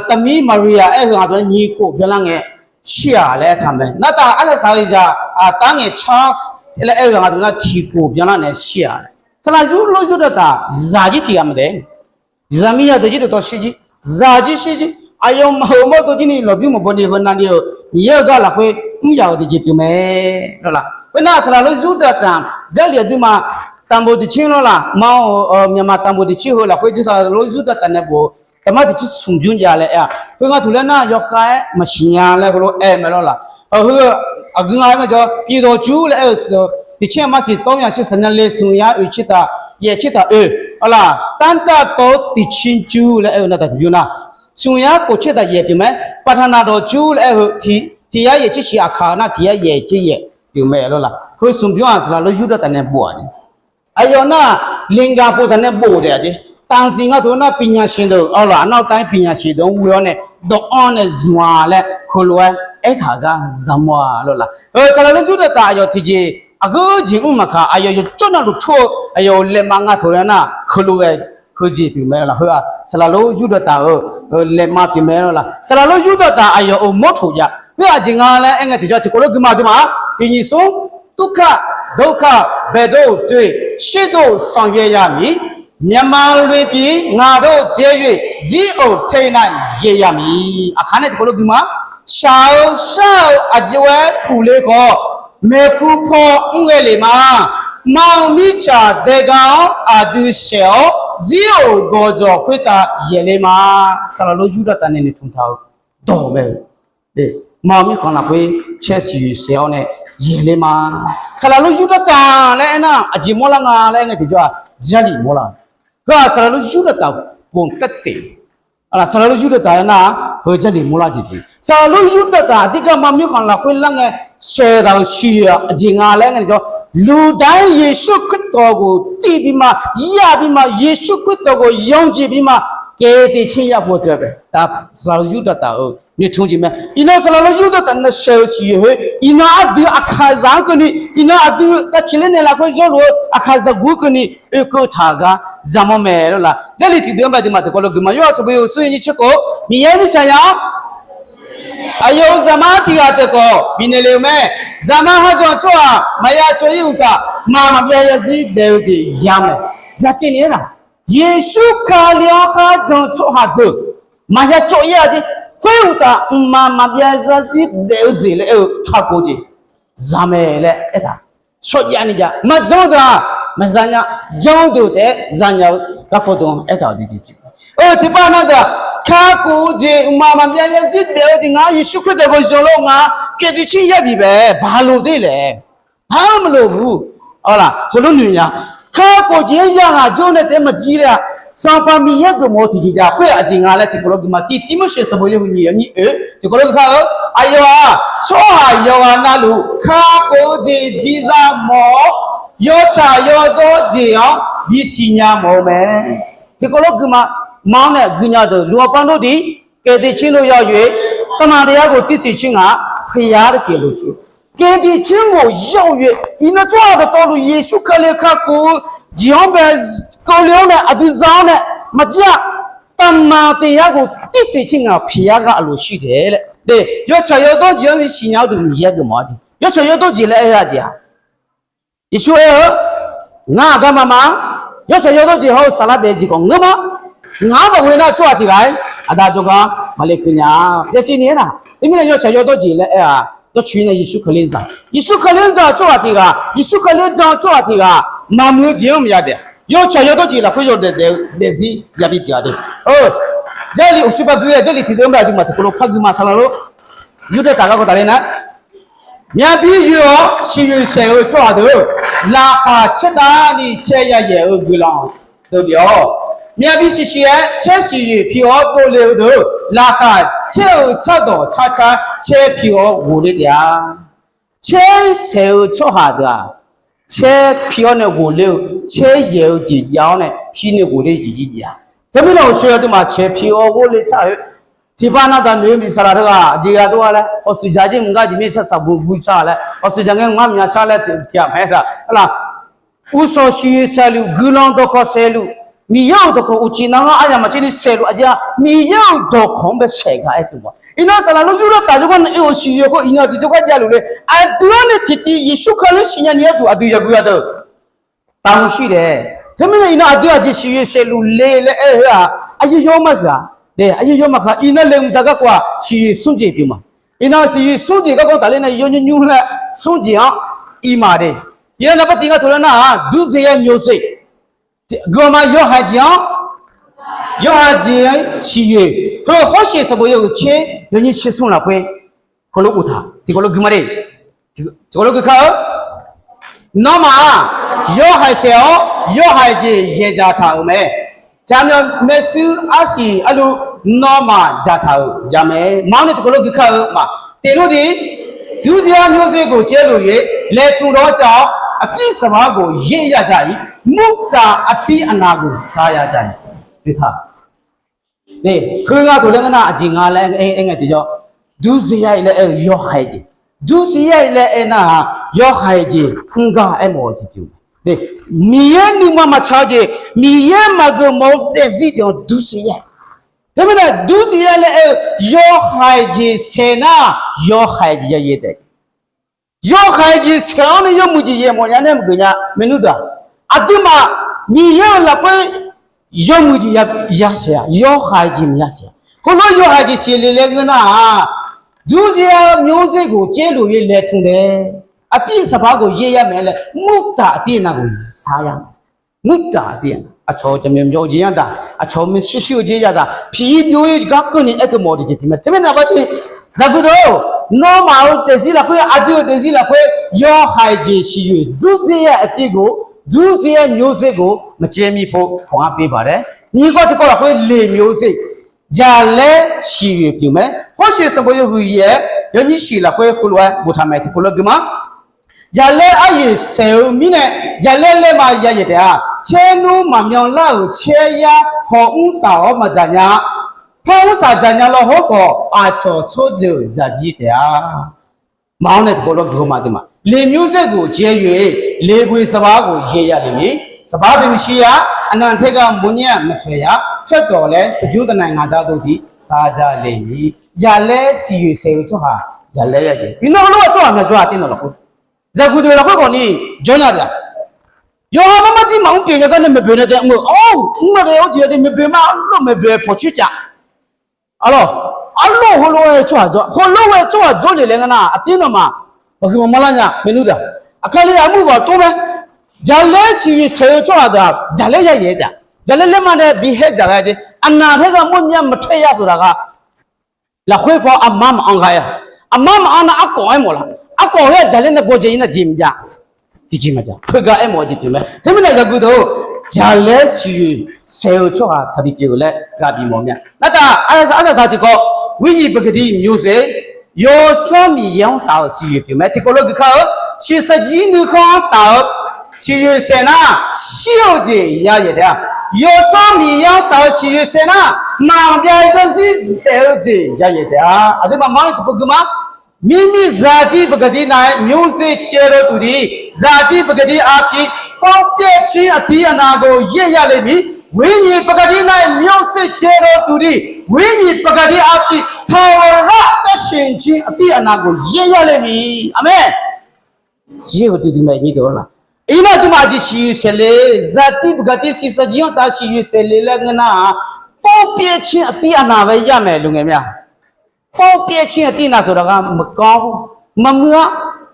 သမီး Maria aer-eu ghaq dawq nae nyiq khof byanlar ngae shir-aq laer aertaq mae. Nar taf arsaq saq-eu zaq aqtar ngae Charles laer aer-eu ghaq nga dawq nar tiq khof byanlar nae shir-aq laer. Saqlaq yur lof yurdav taf zaq jir tiq ghaq maqdaef. Zaqmiqzaq deuq jir dawqtawv shir jir, zaq jir shir jir, aqyawfmaf-euq mawrdo jir ni lmqbymr maqbaw ni heu navni-euq Miqyaer-euq gar lafkhoer mr yaf-euq tiqjeq pyeuf mae lawrlaq. Khoernar saqlaq lof yurdav taf Jarlif aqduimaf ตำบล tiqcir lawr laq, ma-eu, မြန်မာ ตำบล tiqcir heu lafkhoer jir saqlaq lof Yurdav taf nae bof-eu taqmar tiqcir smq bymr jav laer aer-a. Heu nga tuq laer nar yawkhav-aer maqsiq nya laer heulof-aer mae lawr laq. Heu aqgeu nga-aer ngaejawr, piqdawq jur laer aer-eu siq-eu, tiqcir aqmar siq tawr mya shir saqnya le smq yar oeq tser taq yaef tser taq oe, arlaq, 担担都 tiqcir jur laer aer-eu nar taq tiqbymr nar, smq yar khof tser taq yaef pyeuf mae. พัฒนา dawq jur laer aer-eu, tiq yar yaef tser shiq aqkaq-eu nar tiq yar yaef tser yaef pyeuf mae lawr laq. Heu smq bymr-aq saqlaq lof Yurdav taf nae bof-aq jeq. Aqyawf nar, แรงงาน pov zaq nae bof taef-a jeq. ตัดสิน nga teu nar ปัญญาชน deuq-awr laq, aqnar tav-aer ปัญญาชน deuq-anr ghoe-awr nae dawq-anr nae zmq-a laer heulof-aer aertaq gar zaqmawr-a lawr laq. Saqlaq lof Yurdav taf aqyawf tiqjeq aqgeu jeq mr maqkaq, aqyawf yawjawr navluf tur-eu aqyawf-euq laeqma nga teu nar heulof-aer heujeq pyeuf mae lawr laq. Heu-aq saqlaq lof Yurdav taf-euq laeqma pyeuf mae lawr laq. Saqlaq lof Yurdav taf aqyawf-euq mawrtoq jav khoer-aq jeq nga laer aer ngae tiqjawr tiqkawv lof guima aqduimaf-a, tiqnyif smr, ทุกข์กะ โดคะ แบกโดก ด้วย เช็ดโดก ส่อง เยียวยา หมี မြန်မာလွင်ပြည် ငါတို့ ကျေးရွာ ဇီးအုပ် ထိန်း နာ ရေရာ မည်. Aqkaq nae tiqkawv lof guima, shaq-eu shar-eu aqjox-aer puqle khawf, maeqhu paw mr ghae lef ma. မုန့်မီး tsaq ဒဲက awr aqdui shaeq-awr, ဇီးအုပ် gawqjawq khoertav yaeq le ma. Saqlaq lof Yurdav taf nae noeqtmq taq-eu dawq mae. Ma-eu mirkhanq lafkhoer caer siqyoeq saef-awr nae yaeq le ma. Saqlaq lof Yurdav taf laer aernar aqjeq mawrlar nga laer aer ngae tiqjawr-aq, Jarlif mawrlar. Heu-aq saqlaq lof Yurdav taf-euq ปม taef teq. Saqlaq lof Yurdav taf aernar-aq, heu Jarlif mawrlar jeq jeq. Saqlaq lof Yurdav taf aqdir gar ma mirkhanq lafkhoer lar ngae, saeqdaq-euq siqyoeq-aq aqjeq nga laer aer ngae tiqjawr, လူတိုင်း ယေရှုခရစ်တော်ကို သိပြီးမှ၊ ရပြီးမှ၊ ယေရှုခရစ်တော်ကို ယုံကြည်ပြီးမှ ကယ်တင်ခြင်းရဖို့အတွက်ပဲ. Saqlaq lof Yurdav taf-euq noeqtmq jeq mae. Iqnan saqlaq lof Yurdav taf nae saeq-eu siqyoeq khoer, iqnan aqdui aqkaqzaq-anr keuvni, iqnan aqdui tavceq ler naeq lafkhoer zawrluf-eu aqkaqzaq guq-anr keuvni oekeuv taq-eu gar zaqmawr mae lawr laq. Jarlif tiqdeuq-anr bae aqduimaf tiqkawv lof guima, yawhaiq sanqbof yawhuiq smr nyiq tser khof, Miqyaer mirtsaq nya-awr aqyawf-euq zaqmar tiq ghaq taef khawf bifnaeq le-eu mae. Zaqmar kharjan-eu tsawrhaq maqya cawv-ir uqtaf, mqmaq maqbyav zarzir daef-eu jeq ya mae. Byacaevni aernar, Yeqsur Kali-anr kharjan-eu tsawrhaq deuq maqya cawv-ir-a jeq. Khoer uqtaf mqmaq maqbyav zarzir daef-eu jeq laer aer-eu kakhof jeq za mae laer aertaq. Shawrjav ni jav maqjan deuq-aq maqza nya, jan deuq taef-aer za nya-eu garkawv deuq-anr aertaq-euq jeq. Tiqpav nav deuq-aq, kakhof-eu jeq mqmaq maqbyav zarzir daef-eu jeq ngar Yeqsur Kali deuq gawqzanq lor nga, ကယ်တင်ခြင်း ရပြီပဲ ဘာလို့သေးလဲ Par maqloq bu. Heulof noeq nya. Kakhof jeq-anr ya ngaq jawr nae taef-aer maqjir ler-a. Sanqpaq Miqyaer geufmawf-eu tiqjeq jav khoer-aq aqjeq nga laer tiqkawv lof guima, tiq Tirmorseq sanqbof yawhuiq nyiq-anr nyiq oe tiqkawv lof gui kar-eu, aqyawf-aq tsawrhaq yawqghaq navluf kakhof-eu jeq biza mawf-awr, yawtsaq yawdawr jeq-anr bisiq nya mawf-eu mae. Tiqkawv lof guima, ma-anr nae guinya deuq လူအပေါင်းတို့သည် ကယ်တင်ခြင်းသို့ ရောက်၍ သမ္မာတရားကို သိစေခြင်းငှာ ဘုရားသခင်အလိုရှိ ကယ်တင်ခြင်းသို့ ရောက်၍, iqnan tsawrhaq dawqtawvluf Yeqsur Kali kakhof-eu jeq-anr bae keuvle-awr nae aqdui za-awr nae maqjir-a, သမ္မာတရားကို သိစေခြင်းငှာ ဘုရားကအလိုရှိတယ် laer. Yawtsaq yawdawr jeq-anr bisiq nya-awr deuq Miqyaer geufmawf-a jeq. Yawtsaq yawdawr jeq laer aer-a jeq-aq, Yeqsur aer-eu, ngar aqgar maqma, yawtsaq yawdawr jeq hawr-eu saflar daef jeq khawf ngeur ma. Ngaq-anr maqghoe nar tsawrhaq tiq ghaq-aer aqda jawrgar maqle keuv nya. Byacaevni aernar, teumirnae yawtsaq yawdawr jeq laer aer-aq, dawrcoeni nae Yeqsur Kali-anr za, Yeqsur Kali-anr za-eu tsawrhaq tiq ghaq, Yeqsur Kali-anr jan-eu tsawrhaq tiq ghaq, maqmuiq-eu jeq-anr maqya daef, yawtsaq yawdawr jeq lafkhoer yawdaef daef-eu daefzir yabi pyeuf-a de. Jarlif uqshoe par gui-aer Jarlif tiqdeuv-anr bae aqduimaf tiqkawv lof par gui ma saqlaq lor. Yurdav taf garkawv tafler nar, myavbir yoe-awr siqyoeq saef-eu tsawrhaq deuq-or, laqkhaq caertavni caer yayaeq-eu guiqlanq deuq pyeuf-awq. Myavbir siqsiq-aer caer siqyoeq pi-awr dovle-eu deuq-or, laqkhaq caer-eu cardawq carcar caer pi-awr ghofler taef-a. Caer saef-eu tsawrhaq deuq-aq, caer pi-awr nae ghofler-eu, caer yaeq-eu jeq jav-awr nae pi nae ghofler-eu jeq jir jav-a. Teumirnae awqshoe aqduimaf caer pi-awr ghofler car-eu, tiqpav navdaq noeq-eu miqsaqlaq teughaq jeq gha dov-a laer, awqshoeq jaq jir mqgar jeq mir car saqbu bu car laer, awqshoeq jaq ngae mqgar maqnya car laer tiq ghaq mae-a laq. Uqshawq siqyoeq saeqluf, guiqlanq dawqkawq saeqluf, Miqyaer-euq dawqkawq uqcif navlanr aryamq maqtser ni saeqluf aqjeq-aq, Miqyaer-euq dawqkawq-anr bae saeqgaq-aer teuq-a. Iqnan saqlaq lof Yurdav taf jawrgar nae oe-euq siqyoeq khoer iqnan aqdui jawrgar javluf le. Aqdui-anr nae tiqtiv Yeqsur Kali siqnya ni-aer duq aqdui yagui-a deuq. Taqmuq shir dae. Teumirnae iqnan aqdui aqjeq siqyoeq saeqluf le laer aer-eu-aq, aqyawf yawr maqhuiq-a. Aqyawf yawr maqhuiq-a. Iqnan le mqtav garkawv-aq siqyoeq smr jeq pyeuf ma. Iqnan siqyoeq smr jeq garkawv tafler nae yawr nymr nymr laer smr jeq-anr ir ma de. Iqnan naqbar tiq ngar taq laer nar-aq, ဒုစရိုက်မျိုးစေ့, guiqma yawhaiq jeq-anr, yawhaiq jeq-anr siqyoeq, heu Hawrsheq sanqbof yawhuiq tser yawnyir tser smr lafkhoer, heulof boftaq tiqkawv lof gui ma de. Tiqkawv lof gui kar-eu, nawmaf-aq, yawhaiq saeq-awr yawhaiq jeq yaeq dzaq taq-euq mae. Jaqmyawf maershuir arsiq arlu nawmaf dzaqtaq-euq jamae. Maqanr nae tiqkawv lof gui kar-eu ma. Tiqnmr deuq-ir, ဒုစရိုက်မျိုးစေ့ကို ကျဲလို့၍ လယ်ထူထောင်ကြ အပြစ်စပါးကို ရိတ်ရကြ၏။ မုသာအသီးအနှံကို စားရကြ၏. Heu nga taq laer ngeur nar, aqjeq nga laer aer ngae tiqjawr, ဒုစရိုက် laer aer-eu yawhaiq jeq, ဒုစရိုက် laer aer nar-aq, yawhaiq jeq mr gar aermawf-eu jeq pyeuf. Miqyaer nuima maqtsaq-eu jeq, Miqyaer maqgeuf mawf-eu daefzir deuq-anr ဒုစရိုက်. Teumirnae ဒုစရိုက် laer aer-eu yawhaiq jeq saeq nar, yawhaiq jeq yayaeq taef. Yawhaiq jeq saeq-awr nae yawmuiq jeq yaeq mawf nya nae maqgeuf nya maernmr deuq-aq, aqduimaf Miqyaer-euq lafkhoer yawmuiq jeq ya saeq-a, yawhaiq jeq maqya saeq-a. Khoerlof-aer yawhaiq jeq saeq le laer ngeur nar-aq, ဒုစရိုက်မျိုးစေ့ကို ကျဲလို့၍ လယ်ထူထောင်ကြ အပြစ်စပါးကို ရိတ်ရမည် laer, မုသာအသီးအနှံကို စားရမည်. Murtaq tiq aqcawq-eu jaqmyawf myawf-eu jeq yadaq, aqcawq-eu maershuir shuir-eu jeq yadaq, piq-ir byov-ir gar keuvni aerkeuv mawf-eu jeq pyeuf mae. Teumirnae naqbar tiq, zaqguq deuq-or, nawmaf-euq daefzir lafkhoer, aqdui-euq daefzir lafkhoer yawhaiq jeq siqyoeq ဒုစရိုက်အသီးကို, ဒုစရိုက်မျိုးစေ့ကို မကျဲမီးဖို့ ခွန်အားပေးပါတယ်. Nyiq kawv tiqkawv lafkhoer လယ်မျိုးစေ့, jaqlaer siqyoeq pyeuf mae. Hawrsheq sanqbof yawhuiq yaef-aer yawnyir shiq lafkhoer heulof-aer boftaq mae. Tiqkawv lof gui ma. Jaqlaer aryoeq saeq-eu mirnae, jaqlaer laerma yayaeq taef-a. Caernmr maqmyanlar-euq caeryar hawmr saq-awr maqdzaq nya-a. Par mr saq dzaq nya law hawr khawf, aqcawq tsawrjeuq dzaq jir taef-a. Maqanr nae tiqkawv lof gui-eu ma de ma. လယ်မျိုးစေ့ကို ကျဲ၍ လယ်ပူၤ စပါးကို ရိတ်ရလိမ့်မည်. စပါးပင်မရှိရ၊ အနံၣ်ထဲက မိုးညှပ်မထွက်ရ၊ ထွက်သော်လည်း တကျွန်းတနံၤ ငှာ်သားတို့သည် စားကြလိမ့်မည်. Jaqlaer siqyoeq saeq-eu tsawrhaq, jaqlaer yayaeq. Iqnan heulof-aer tsawrhaq myawqjawr-aq tirnawq lafkhoer, zaqguq deuq lafkhoer khawfni jawr nya taef-a. Yawqha mar mar tir maqmr pyeuf nya gar nae maeqboeq nae taef mr-eu, awr, mr-eu de awr jeq-a de maeqboeq ma, arlof maeqboeq pawqcoer caf. Arlawr, arlof heulof-aer tsawrhaq jawr, heulof-aer tsawrhaq jawrle laer ngeur nar, aqtir nawmaf maqhuiq maqmanr lar nya maernmr deuq-aq. Aqkaqli aqmur ghawq tov mae. Jaqlaer siqyoeq saeq-eu tsawrhaq deuq-aq, jaqlaer yayaeq taef-a. Jaqlaer laerma nae bi haer dzaq ghae jeq, aqnaq haer gha mawrnya maqtaer ya sawqdaq gha. Lafkhoer paw aqmar maqanr gha-a. Aqmar maqanr nar arkawf aermawf la. Arkawf khoer-aq jaqlaer nae bawjae-ir nar jeq maqjav. Tiqjeq maqjav. Khoergar aermawf-eu jeq pyeuf mae. Teumirnae zaqguq deuq-or, jaqlaer siqyoeq saeq-eu tsawrhaq taqbi pyeuf-eu laer ghaq bif mawf mya. Nartaf arsaq saq tiqkawv, ဝိညာဉ်ပကတိမျိုးစေ့, Yawsanr Miqyaer-anr taf-euq siqyoeq pyeuf mae. Tiqkawv lof gui kar-eu, shiqshaq jir nuikhanr-anr taf-eu siqyoeq saeq nar, shir-eu jeq yayaeq taef-a. Yawsanr Miqyaer-anr taf-eu siqyoeq saeq nar, maqbyav zarzir taef-eu jeq yayaeq taef-a. Aqduimaf mar-eu tiqpov gui ma. မိမိဇာတိပကတိ၌ မျိုးစေ့ကျဲသောသူသည် ဇာတိပကတိအားဖြင့် ပေါက်ပြခြင်းအသီးအနှံကို ရိတ်ရလိမ့်မည်။ ဝိညာဉ်ပကတိ၌ မျိုးစေ့ကျဲသောသူသည် ဝိညာဉ်ပကတိအားဖြင့် ထာဝရအသက်ရှင်ခြင်းအသီးအနှံကို ရိတ်ရလိမ့်မည်။ Aqmeq. Yaerbof duidui mae nyir deuq-ar la. Iqnan aqduimaf aqjeq siqyoeq saeq le, ဇာတိပကတိ shiqshaq jir-anr taf-eu siqyoeq saeq le laer ngeur nar-aq, ပေါက်ပြခြင်းအသီးအနှံ bae yar mae lof ngae mya. ပေါက်ပြခြင်းအသီးအနှံ sawqdaq gha maqkawv, maqmuiq-a.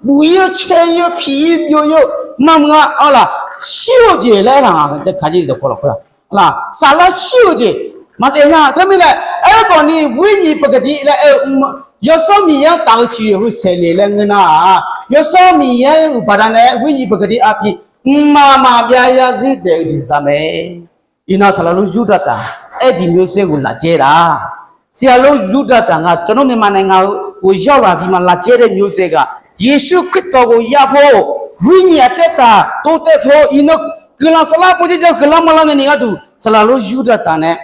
Buq-ir-eu, caer-ir-eu, piq-ir byov-ir-eu, maqmuiq-a. Arlaq, shir-eu jeq laer aerlaq nga, kaqjir dawqkawv lafkhoer-aq, saflar shir-eu jeq maqtaef nya. Teumirnae aerkhawf ni ဝိညာဉ်ပကတိ laer aer-eu, Yawsanr Miqyaer-anr taf-eu siqyoeq heu saeq le laer ngeur nar-aq, Yawsanr Miqyaer-euq baqdanae ဝိညာဉ်ပကတိ arpir, mqmaq maqbyav zarzir taef-eu jeq za mae. Iqnan saqlaq lor Yurdav taf, aer diq မျိုးစေ့ ghoflaf dzae laf. Saqlaq lor Yurdav taf nga, cawqnawr Myanmar nae nga-eu ghof yar-eu ghaq bif maqlaf dzae dae မျိုးစေ့ ghaq, Yeqsur Khristawq ghof yar paw, ဝိညာဉ် aqtaeq taf tov taev paw, iqnan guiqlanq saflar pov dzaer dzae huiqlar manrlar nae ni gharduq, saqlaq lor Yurdav taf nae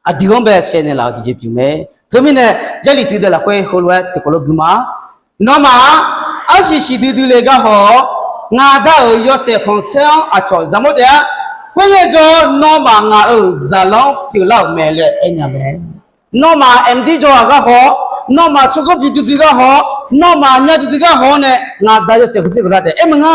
aqdui-anr bae saeqnaeq laf-euq tiqjeq pyeuf mae. Teumirnae, Jarlif tui deuq lafkhoer heulof-aer tiqkawv lof gui ma. Nawmaf-aq, arsiq siqdui dui le gar haw-awr, ngaq Da-euq yawshaef khanqsaer-anr aqcawq zaqmawr taef-a. Khoerngae jawr-awr, nawmaf ngaq-euq zaqlanr pyeuflar-euq mae laer aernya mae. Nawmaf aqmqdir jawr-aq gar haw-awr, nawmaf tsawrganr bi duidui gar haw-awr, nawmaf nya duidui gar haw-awr nae, ngaq Da yawshaef khanqsaer pyeuflar taef-a. Aer maqnga,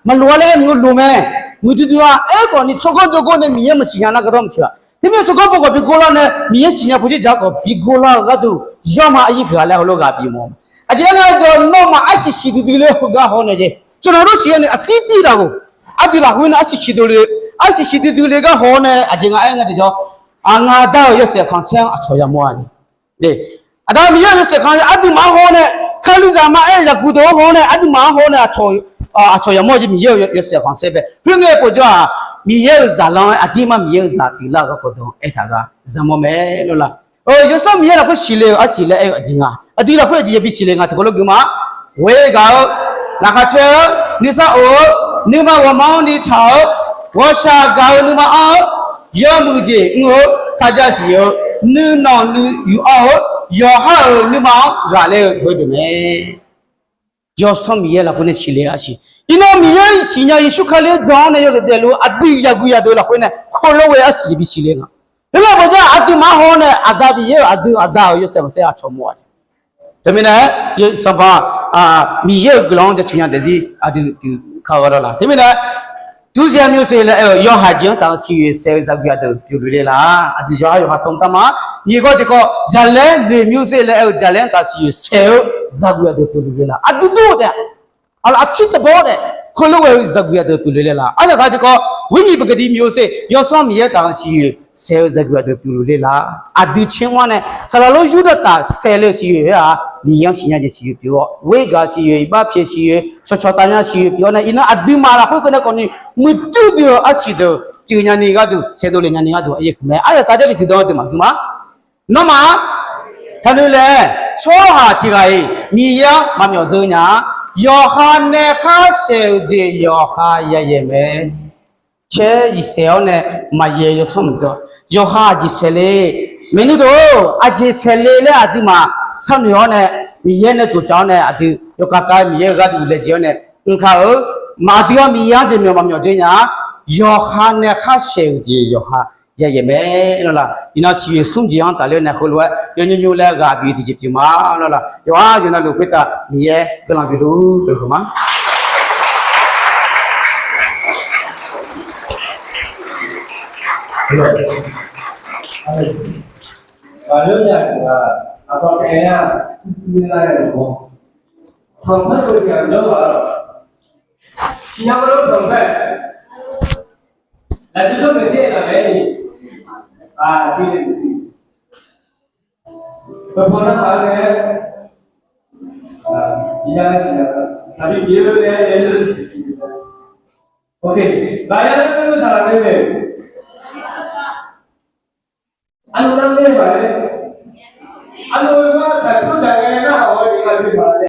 maqloq-a laer aer maqngeur loq mae. Muiqdui dui-a aerkhawf ni tsawrganr jawrganr nae Miqyaer maqsiq nya nar gardanr maqtsoeq-a. Teumirnae tsawrganr pov khawf bi gor lar nae Miqyaer siqnya pov dzer dzaq khawf bi gor lar-eu gharduq, yawma aryir huiq-a laer heulof ghaq bif mawf. Aqjeq laer ngar jawr-eu, nawmaf arsiq siqdui dui le heugar haw-awr nae jeq, Tsawrhaq lof siq-a ni aqdir tir laf-euq. Aqdui lafkhoer nae arsiq siqdui le, arsiq siqdui dui le gar haw-awr nae aqjeq nga aer nga deuq jawr, aqngaq dar-euq yawshaef khanqsaer-anr aqcawq yamawr-a ni. Aqda Miqyaer-euq yawshaef khanqsaer aqduimaf-anr haw-awr nae, Kalizaq maqaer zaqguq deuq-anr haw-awr nae aqduimaf-anr haw-awr nae aqcawq yamawr jeq Miqyaer-euq yawshaef khanqsaer bae. Khoerngae povjawr-aq, Miqyaer-euq zaqlanr-aer aqdirmar Miqyaer-euq zaq pyeuflar-euq garkawv deuq-anr aertaq gar zaqmawr mae lawr la. Yawsanr Miqyaer lafkhoer siqle-euq arsiq laer aer-eu aqjeq nga. Aqdui lafkhoer aqjeq yabi siqle nga tiqkawv lof gui ma. Ghoer gaq-eu, laqkhaq caer-eu, nuisar of-eu, nuima ghawqmanrni tsaq-eu, ghawqshaq gaq-eu nuima anr-eu, yawmuiq jeq mr-eu, sarjax zif-eu, nuinanq nuiyuf anr-eu, yawqha-euq nuima-anr ghaqler-eu heudeuq mae. Yawsanr Miqyaer lafkhoer nae siqle-eu arsiq. Iqnan Miqyaer siqnya Yeqsur Kali-anr jan-awr nae yawdaef daefluf-eu aqdui yaqguq yadeuq lafkhoer nae khoerlof ghae arsiq yabi siqle nga. Khoerlof-aer bawjar aqduimaf-anr haw-awr nae aqda Miqyaer-euq aqdui aqda-euq yawshaef khanqsaer aqcawq mawr-a. Teumirnae, Sanqpaq Miqyaer-euq guiqlanq-anr jaceuq nya daefzir aqdui pyeuf kar-eu gharlawr la. Teumirnae, durzae myavseq laer aer-euq yawhaiq jeq-anr taf-eu siqyoeq saef-eu zaqguq yadeuq pyeufluf le la. Aqdui yawqha yawqha tawmr darma, nyiq gawr tiqkawv jaqlaer noeq myavseq laer aer-eu jaqlaer-anr taf siqyoeq saef-eu zaqguq yadeuq pyeufluf le la. Aqdui dur taef-a. Aqlaf aqpir taqbawr nae, khoerlof ghae-eu zaqguq yadeuq pyeufluf le la. Aryaq saq tiqkawv, ghoer nyiq peuqgaqdi myavseq yawsanr Miqyaer taf-eu siqyoeq saef-eu zaqguq yadeuq pyeufluf le la. Aqdui caer mawr nae saqlaq lof yurdav taf saef le-eu siqyoeq-aq, Miqyaer-anr siqnya jeq siqyoeq pyeuf-awr, ghoer gaq siqyoeq, iqbax pyaeq siqyoeq, cawq cawq taf nya siqyoeq pyeuf-awr nae, iqnan aqduimaf lafkhoer keuv nae khawfni muiqdui dui-eu arsiq deuq pyeuf nyani gharduq, saevdov le nyani gharduq aqyuif keuq mae. Aryaq saq jarlif tiqdawq deuq maqgui ma. Nawmaf, taqnoeq laeq, tsawrhaq tiq ghaq-iq Miqyaer-anr maqmyawf dzeur nya-a. Yawqha nae khar saef-euq jeq yawqha yayaeq mae. Caer zifsaef-awr nae maqyaeq yawsanr maqdzawr, yawqha aqjeq saef le. Maeqnan deuq-or, aqjeq saef le laer aqduimaf sharnoeq-awr nae, Miqyaer nae tsoftsaf-awr nae aqdui yawkhav khav Miqyaer-euq gharduq laejae-awr nae mr kar-eu. Maqdui-awr Miqyaer-anr jeq myawf maqmyawf dzeur nya-a. Yawqha nae khar saef-euq jeq yawqha yayaeq mae lawr la. Iqnan siqyoeq smr jeq-anr tafler nae heulof-aer yawnymr nymr laer ghaq bif tiqjeq pyeuf ma lawr la. Yawqha yawqha navluf khoertav Miqyaer guiqlanq bif luf-ur ma. Arlawr nar mae maqle. Arlawr-eu gar saqkhoer gaq ngae narhaq-awr ni ghaq dui saq-a.